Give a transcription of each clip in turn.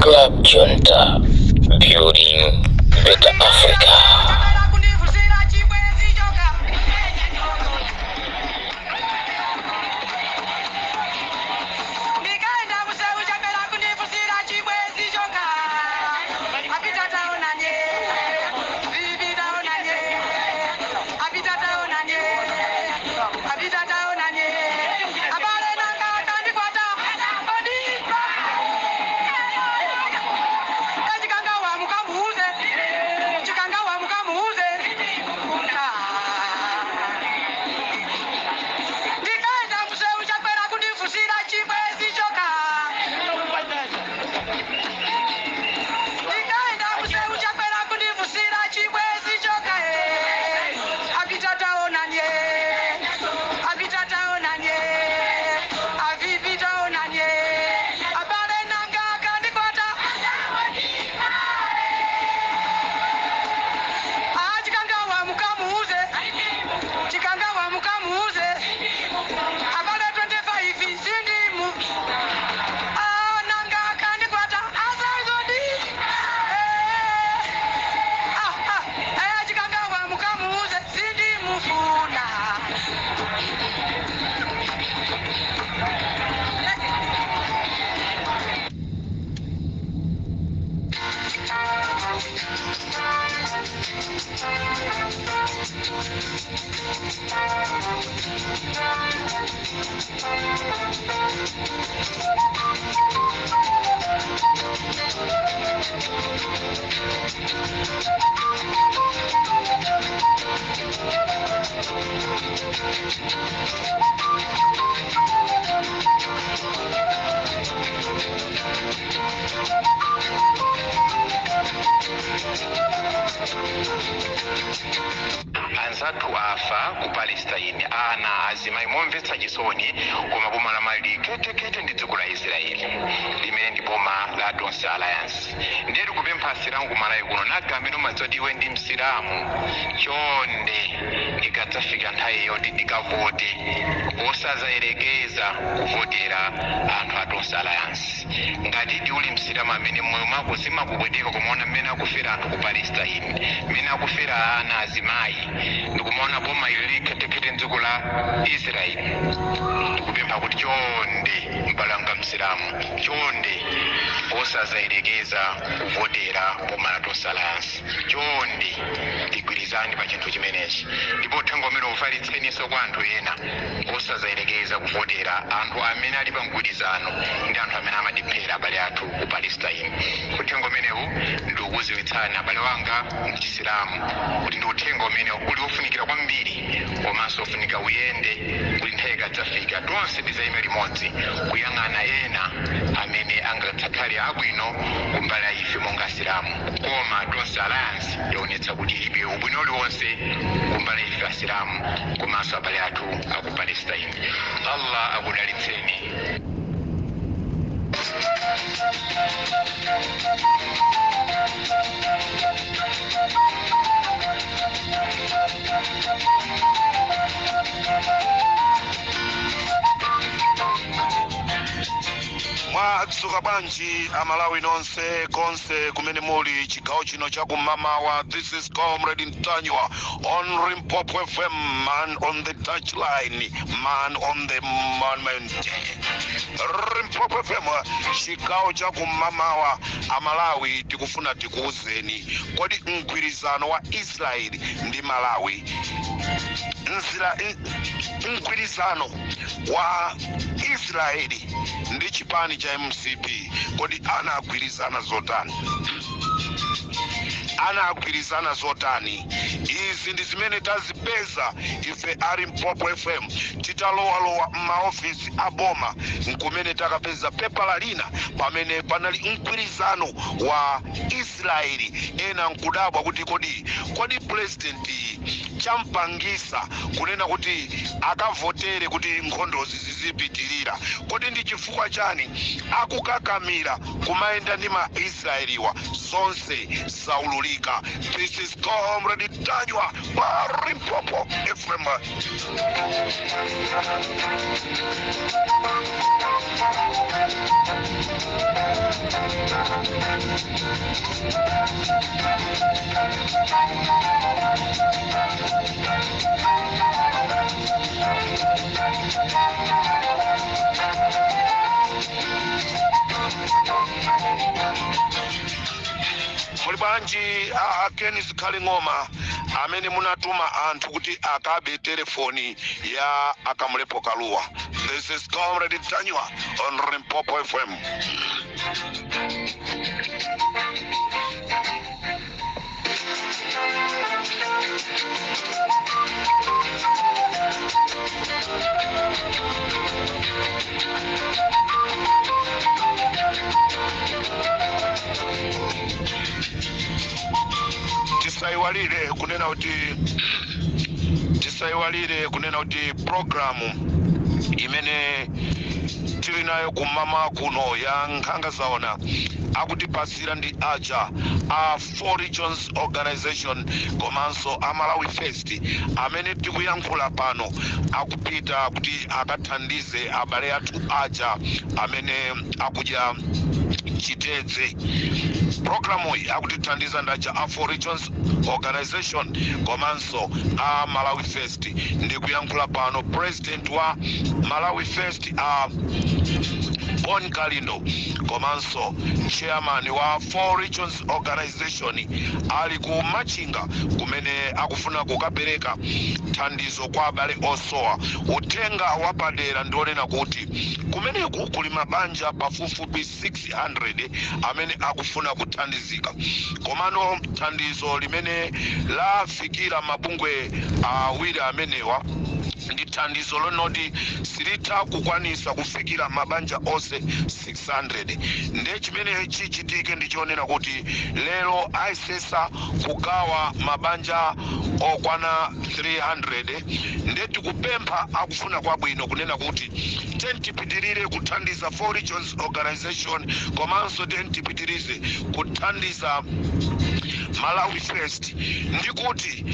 Club Junta, building better Africa. Anzathu afa ku Palestine, ana, azimayi, momvetsa chisoni, koma boma la Malawi khetekhete ndi dziko la Israeli limene ndi boma la Tonse Alliance. Ndiye tikupempha Asilamu ku Malawi kuno, naga amene umadziwa kuti iwe ndi Msilamu, chonde, ikadzafika nthawi yoti tikavote, osazayerekeza kuvotera anthu a Tonse Alliance. Ngati ndi uli Msilamu amene mmoyo mwako zimakupweteka kumaona mmene akufera anthu ku Palestine, mmene akufera ana, azimayi, ndikumaona boma ili lili khetekhete mdziko la Israeli, ndikupempha kuti chonde, m'bale wanga Msilamu, chonde, osazayerekeza kuvotera boma la Tonse Alliance. Chonde, tigwirizane pa chinthu chimenechi, ndipo uthenga umene ufalitseninso kwa anthu ena: osazayerekeza kuvotera anthu amene ali pa mgwirizano ndi anthu amene amatiphera abale athu ku Palestine. Uthenga umenewu ndikukuziwitsani, abale wanga Mchisilamu, kuti ndi uthenga umene uli wofunikira kwambiri, komanso ofunika uyende, kuti nthawi ikadzafika tonse tizayime limodzi kuyang'ana ena amene angadzakhale abwino kumbali ya ife monga Asilamu. Koma Tonse Alliance yaonetsa kuti ilibe ubwino uliwonse kumbali ya ife Asilamu komanso abale athu aku Palestine. Allah akudalitseni. Mwadzuka bwanji Amalawi nonse konse kumene muli chigawo chino chakumamawa? This is Comrade Ntanyiwa on Limpopo FM, man on the touchline, man on the monument. Limpopo FM, chigawo chakumamawa. Amalawi, tikufuna tikuwuzeni, kodi mgwirizano wa Israeli ndi Malawi, nzira mgwirizano wa Israeli ndi chipani cha MCP, kodi anagwirizana zotani? Anagwirizana zotani? Izi ndi zimene tazipeza ife a Limpopo FM titalowalowa m'maofisi a boma, nkumene takapeza pepala lina pamene panali mgwirizano wa Israeli. Ena nkudabwa kuti kodi president champangisa kunena kuti akavotere kuti nkhondozi zizipitirira, kodi ndi chifukwa chani akukakamira kumayenda ndi ma Israeliwa? Zonse zaululika. This is Comrade Ntanyiwa pa Limpopo FM. Muli bwanji a Ken Zikhale Ng'oma amene munatuma anthu kuti akabe telefoni ya a Kamlepo Kalua? This is Comrade Ntanyiwa on Limpopo FM. Tisaiwalire kunena kuti programu imene tili nayo kumama kuno ya Nkhanga Zaona akutipasira ndi aja a Four Regions Organization komanso a Malawi First, amene tikuyankhula pano akupita kuti akathandize abale athu aja amene akudya chitedze. Programu iyi akutithandiza ndi aja a Four Regions Organization komanso a Malawi First. Ndikuyankhula pano president wa Malawi First, a Bon Kalindo, komanso chairman wa Four Regions Organization ali ku Machinga kumene akufuna kukapereka thandizo kwa abale osowa. Uthenga wapadera ndionena kuti kumeneku kuli mabanja pafupifupi 600 amene akufuna kuthandizika, komano thandizo limene lafikira mabungwe awiri amenewa ndi thandizo lonoti silitha kukwanisa kufikira mabanja onse 600. Nde chimene chichitike ndichonena kuti lero ayesesa kugawa mabanja okwana 300. Nde tikupempha akufuna kwabwino kunena kuti tipitirire kuthandiza Four Regions Organization komanso tipitirize kuthandiza Malawi First, ndikuti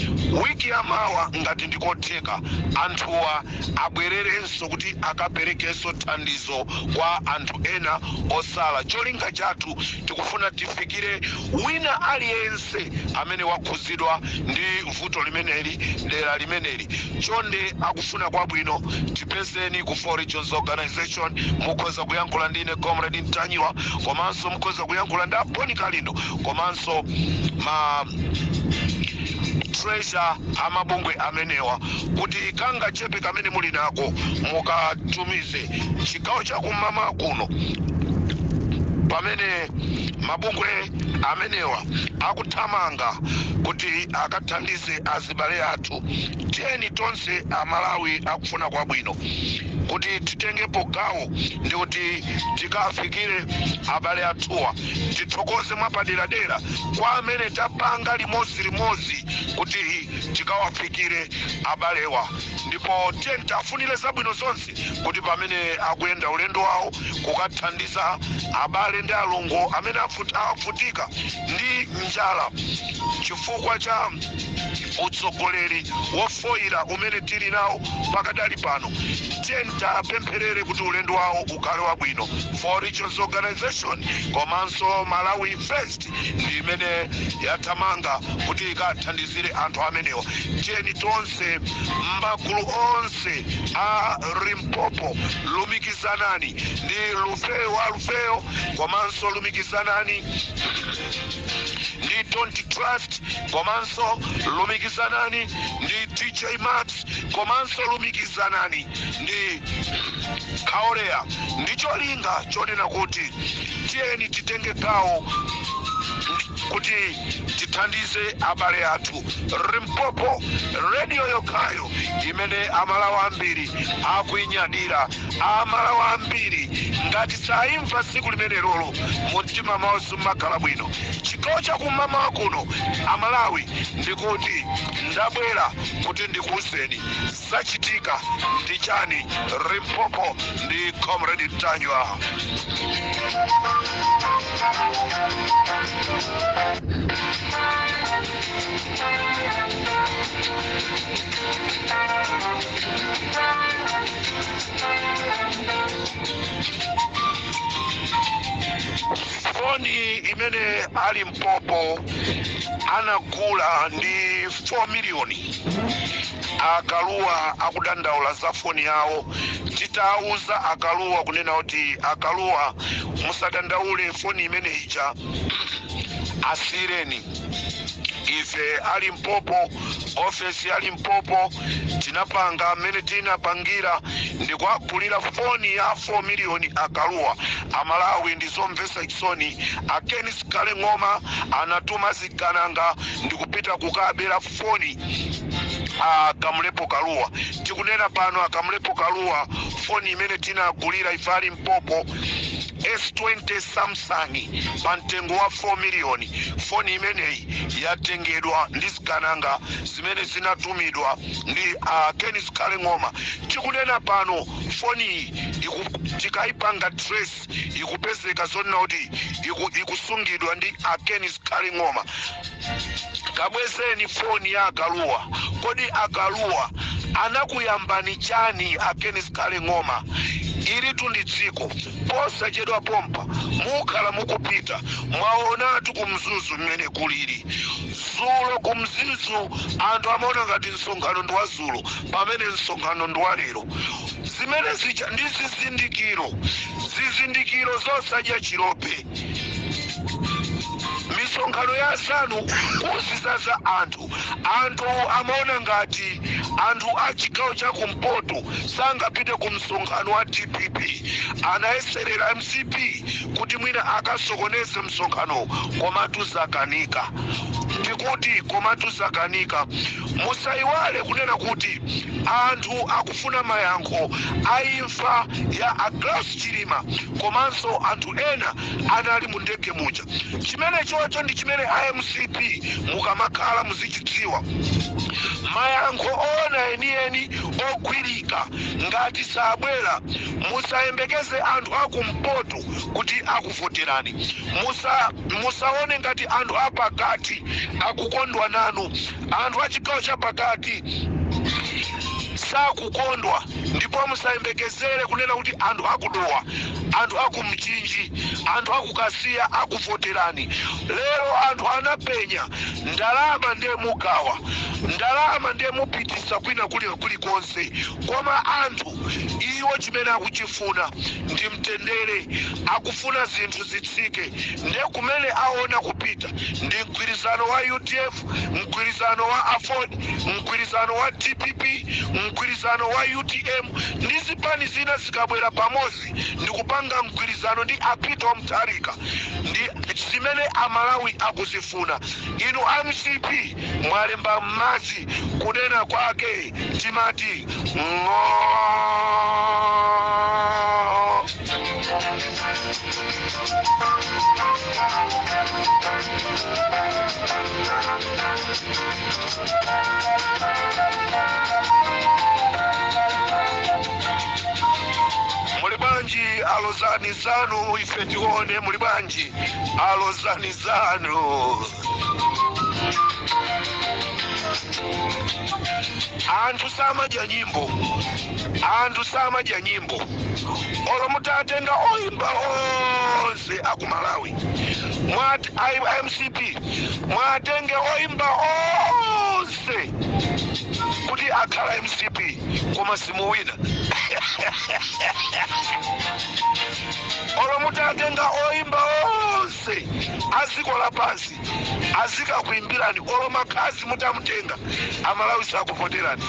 wiki yamawa, ngati ndikotheka, anthuwa abwererenso kuti akaperekenso thandizo kwa anthu ena osala. Cholinga chathu tikufuna tifikire wina aliyense amene wakhuzidwa ndi vuto limeneli, dera limeneli. Chonde, akufuna kwabwino, tipezeni ku Four Regions Organization. Mukhoza kuyankhula ndine Comrade Ntanyiwa, komanso mukhoza kuyankhula ndi a Bon Kalindo komanso ma treasurer amabungwe amenewa, kuti kangachepe kamene muli nako mukatumize chigawo chakumama kuno pamene mabungwe amenewa akuthamanga kuti akathandize azibale athu. Tiyeni tonse Amalawi akufuna kwabwino kuti titengepo gawo ndi kuti tikafikire abale athuwa. Tithokoze mwapaderadera kwa amene tapanga limodzi kuti tikawafikire abalewa, ndipo tiyeni tafunire zabwino zonse kuti pamene akuyenda ulendo wawo kukathandiza abale ndi alongo amene avutika ndi njala chifukwa cha utsogoleri wofoyira umene tili nawo pakadali pano, tiyeni tapempherere kuti ulendo wawo ukhale wabwino. Four Regions Organization komanso Malawi First ndi imene yathamanga kuti ikathandizire anthu amenewa. Tiyeni tonse, magulu onse a Limpopo, lumikizanani ndi Lufeyo wa Lufeyo, komanso lumikizanani ndi Don't Trust, komanso lumikizanani ndi DJ Max, komanso lumikizanani ndi Kaorea, ndi cholinga chonena kuti tiyeni titenge gawo kuti tithandize abale athu. Limpopo Radio yokhayo imene Amalawi ambiri akuinyadira. Amalawi ambiri ngati saimva tsiku limene lolo, mumtima mwawo simumakhala bwino. Chigawo chakumamawa kuno, Amalawi, ndikuti ndabwera kuti ndikuwuzeni zachitika ndi chani. Limpopo ndi Comrade Ntanyiwa. Four Foni imene a Limpopo anagula ndi 4 miliyoni. A Kalua akudandaula za foni yawo. Titauza a Kalua kunena kuti, "A Kalua, musadandaule, foni imene ija asireni ife a Limpopo." Ofesi ya Limpopo tinapanga mmene tinapangira ndikuagulira foni ya 4 miliyoni a Kalua. Amalawi, ndizomvetsa chisoni, a Ken Zikhale Ng'oma anatuma zigananga ndikupita kukabera foni a Kamlepo Kalua. Tikunena pano, a Kamlepo Kalua, foni imene tinagulira ife a Limpopo, S20 Samsung, pa mtengo wa 4 miliyoni, foni imeneyi yatengedwa ndi zigananga zimene zinatumidwa ndi Ken Zikhale Ng'oma. Tikunena pano, foni iyi tikayipanga trace, ikupezeka zonena kuti ikusungidwa ndi a Ken Zikhale Ng'oma. Kabwezeni foni ya a Kalua. Kodi a Kalua anakuyambani chani, a Ken Zikhale Ng'oma? Ilitu ndi dziko. Posachedwa pompa mukhala mukupita. Mwaonatu ku Mzuzu mmene kulili zulo. Ku Mzuzu anthu amaona ngati msonkhano ndi wa zulo, pamene msonkhano ndi wa lero. Zimene zija ndi zizindikiro, zizindikiro zosadya chilope. Misonkhano ya asanu kuzizaza anthu. Anthu amaona ngati anthu a chigawo cha kumpoto sangapite ku msonkhano wa DPP. Anayeserera MCP kuti mwina akasokoneze msonkhanowo, koma tuzakanika. Ndikuti koma tuzakanika. Musayiwale kunena kuti anthu akufuna mayankho a imfa ya a Saulos Chilima komanso anthu ena anali mu ndege muja. Chimene chocho ndi chimene iMCP mukamakhala muzichidziwa. Mayankho ona enieni ogwirika ngati sabwera, musayembekeze anthu akumpoto kuti akuvoterani. Musaone ngati anthu apakati akukondwa nanu. Anthu a chigawo chapakati sakukondwa, ndipo musayembekezere kunena kuti anthu akuDowa, anthu akuMchinji, anthu akuKasiya akuvoterani. Lero anthu anapenya ndalama, ndiye mugawa ndalama, ndiye mupitisa kwina kuli kulikonse, koma anthu iwo chimene akuchifuna ndi mtendere. Akufuna zinthu zitsike. Ndiye kumene aona kupita ndi mgwirizano wa UDF, mgwirizano wa AFORD, mgwirizano wa DPP, mgwirizano wa UTM ndi zipani zina zikabwera pamodzi ndi kupanga mgwirizano ndi a Peter Mutharika, ndi zimene Amalawi akuzifuna. Inu MCP mwalemba m'madzi. Kunena kwake timati ng'oo. Muli bwanji? Alozani zanu ife tione. Muli bwanji? Alozani zanu. Anthu samadya nyimbo, anthu samadya nyimbo. Olo mutatenga oyimba onse aku Malawi, mwati MCP mwatenge oyimba onse kuti akhala MCP, koma simuwina. Olo mutatenga oyimba onse aziko lapansi azikakuimbirani, olo Makhadzi mutamutenga, Amalawi sakuvoterani.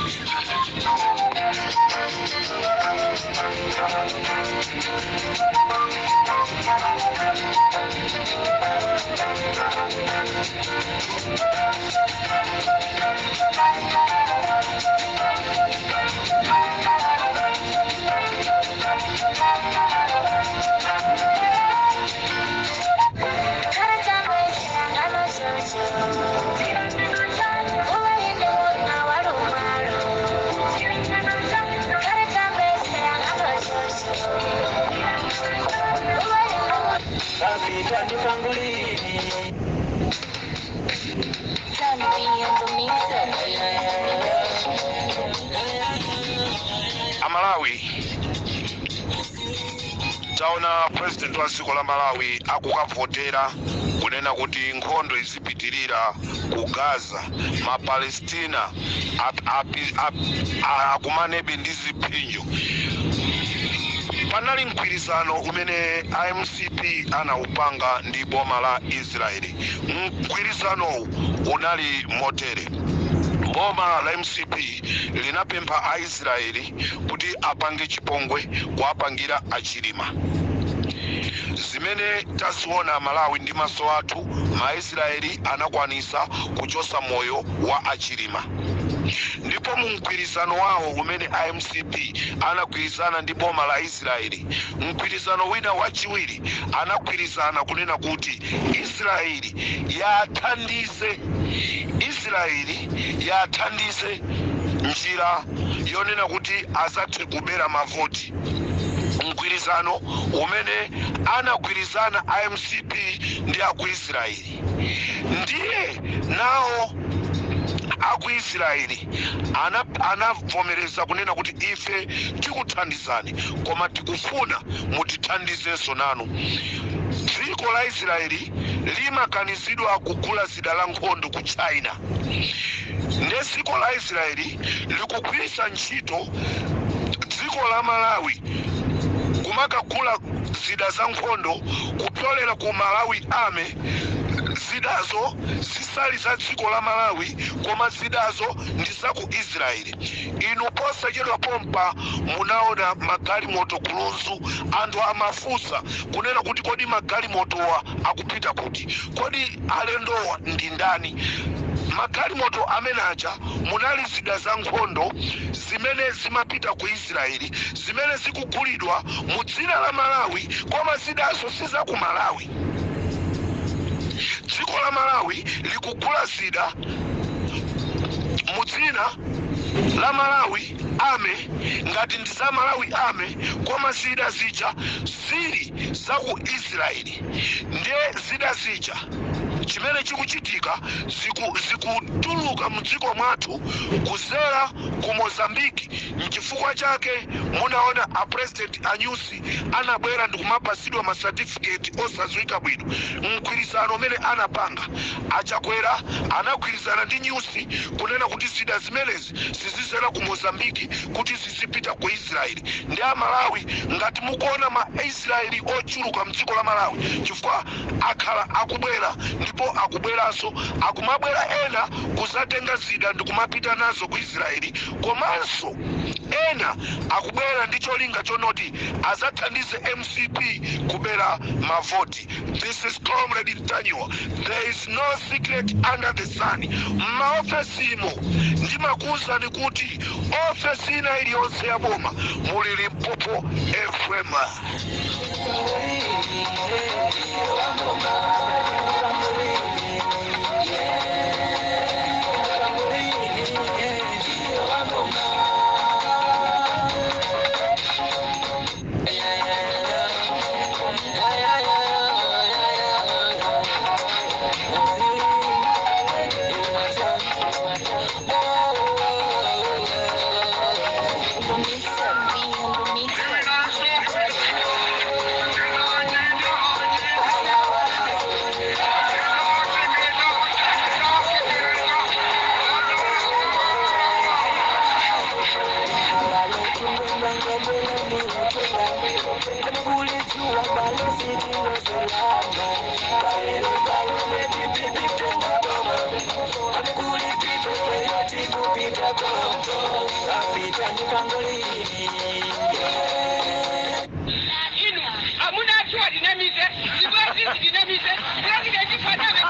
Kapita ndipangulini. Turn me on the music. Amalawi, taona. President wa dziko la Malawi akukavotera kunena kuti nkhondo izipitirira ku Gaza, Mapalestina akumanebe ndi ziphinjo. Panali mgwirizano umene iMCP anawupanga ndi boma la Israeli. Mgwirizanowu unali motere: boma la MCP linapempha Aisraeli kuti apange chipongwe kuwapangira Achilima, zimene taziona Malawi ndi maso athu. Maisraeli anakwanisa kuchosa moyo wa Achilima. Ndipo mu mgwirizano wawo umene iMCP anagwirizana ndi boma la Israeli, mgwirizano wina wachiwiri, anagwirizana kunena kuti Israeli yathandize, Israeli yathandize njira yonena kuti azathe kubera mavoti, mgwirizano umene anagwirizana iMCP ndi aku Israeli. Ndiye nawo aku Israeli anavomereza kunena kuti ife tikuthandizani, koma tikufuna mutithandizenso nanu. Dziko la Israeli limakanizidwa kugula zida la nkhondo ku China. Nde dziko la Israeli likugwiritsa ntchito dziko la Malawi kumakagula zida za nkhondo kupyolera ku Malawi Army. Zidazo zisali za dziko la Malawi, koma zidazo ndi za ku Israeli. Inu, posachedwa pompa munaona magalimoto kulunzu. Anthu amafunsa kunena kuti kodi magalimotowa akupita kuti? Kodi alendowa ndi ndani? Magalimoto amene aja munali zida za nkhondo zimene zimapita ku Israeli, zimene zikugulidwa mu dzina la Malawi, koma zidazo si za ku Malawi. Dziko la Malawi likugula zida mu dzina la Malawi Army ngati ndi za Malawi Army, koma zida zija zili za ku Israeli. Ndiye zida zija, chimene chikuchitika, zikutuluka mdziko mwathu kuzera ku Mozambiki. Nchifukwa chake munaona a President Anyusi anabwera ndikumapasidwa ma certificate osadziwika bwino. Mgwirizano umene anapanga Achakwera, anagwirizana ndi Nyusi kunena kuti zida zimenezi zizizera ku Mozambiki kuti zizipita ku Israeli. Ndi Amalawi, ngati mukuona ma Israeli ochuluka mdziko la Malawi, chifukwa akhala akubwera ndipo akubweranso, akumabwera ena kuzatenga zida ndikumapita nazo ku Israeli, komanso ena akubwera ndi cholinga chonoti azathandize MCP kubera mavoti. This is Comrade Ntanyiwa. There is no secret under the sun. Mmaofesimo ndimakuwuzani kuti ofesi ina iliyonse ya boma muli Limpopo FM. Mixer, mixer. Inu amuna athu atinamize, zibwenzi zitinamize, president faname.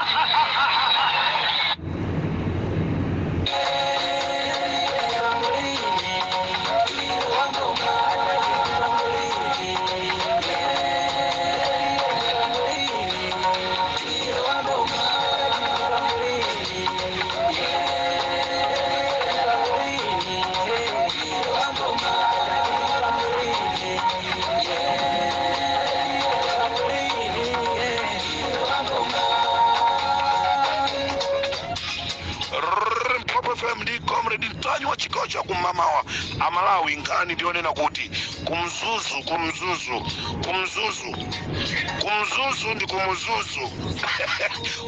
Limpopo FM ndi Comrade Ntanyiwa, chigawo cha kumamawa. Amalawi, nkhani ndionena kuti kumzuzu, kumzuzu, kumzuzu Kumzuzu ndi kumzuzu,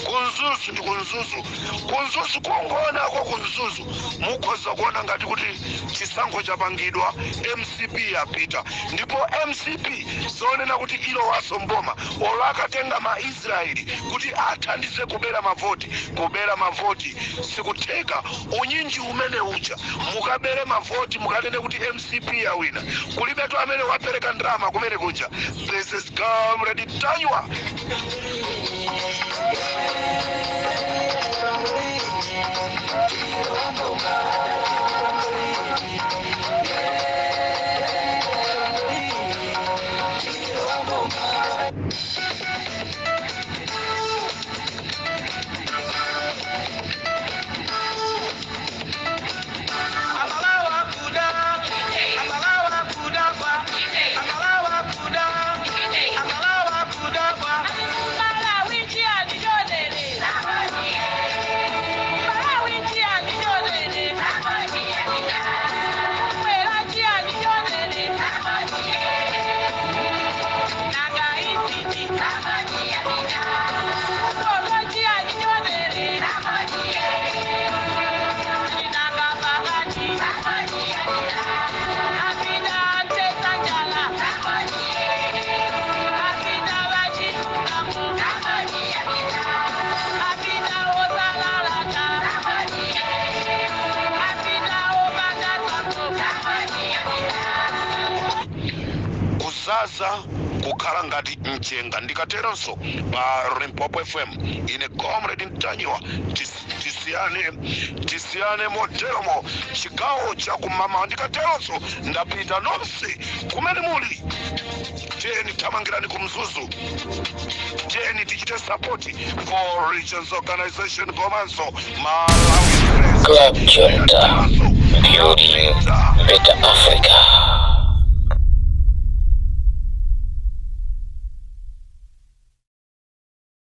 kumzuzu ndi kumzuzu, kumzuzu kungoonako kumzuzu mukhoza kuona ngati kuti chisankho chapangidwa, MCP yapita. Ndipo MCP zonena kuti ilowaso mboma, olo akatenga ma Israeli kuti athandize kubera mavoti, kubera mavoti sikutheka. Unyinji umene uja mukabere mavoti, mukanene kuti MCP yawina, kulibetu amene wapereka ndalama kumene kuja. This is Comrade Ntanyiwa. Kuzaza kukhala ngati mchenga. Ndikateronso pa Limpopo FM, ine Comrade Ntanyiwa, tisiyane moteromo chigawo chakumama. Ndikateronso ndapita. Nonse kumene muli, tiyeni thamangirani kumzuzu, tiyeni tichite support for regions organization komanso Malawi Press. Club Junta, building better Africa.